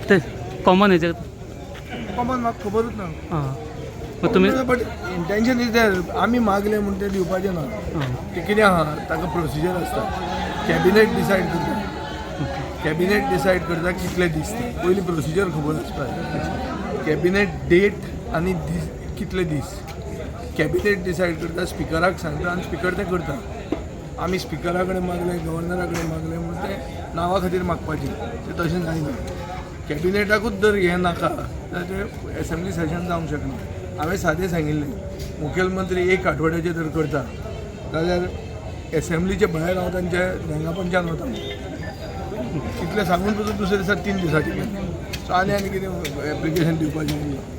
ते कॉमन हेजे. कॉमन म्हाका खबरूच ना. आं, मग तुमी बट इंटेन्शन is there. आमी मागले म्हूण तें दिवपाचें ना. तें कितें आहा, ताका प्रोसिजर आसता. कॅबिनेट डिसायड करता, कॅबिनेट डिसायड करता कितले दीस ते. पयलीं प्रोसिजर खबर आसपाक जाय. कॅबिनेट डेट आनी दीस, कितले दीस कॅबिनेट डिसायड करता, स्पिकराक सांगता आनी स्पिकर तें करता. आमी स्पिकरा कडेन मागले, गव्हर्नरा कडेन मागले म्हूण तें नांवा खातीर मागपाचें, तें तशें जायना. कॅबिनेटाकूच जर हें नाका जाल्यार तें एसेंब्ली सेशन जावंक शकना. हांवें सादें सांगिल्लें, मुखेलमंत्री एक आठवड्याचें जर करता जाल्यार एसेंब्लीचे भायर हांव तांच्या धेंगापंचान वता. इतलें सांगून पसून दुसऱ्या दिसा 3 दिसाचें केलें. सो आनी आनी कितें एप्लिकेशन दिवपाचें उरलां.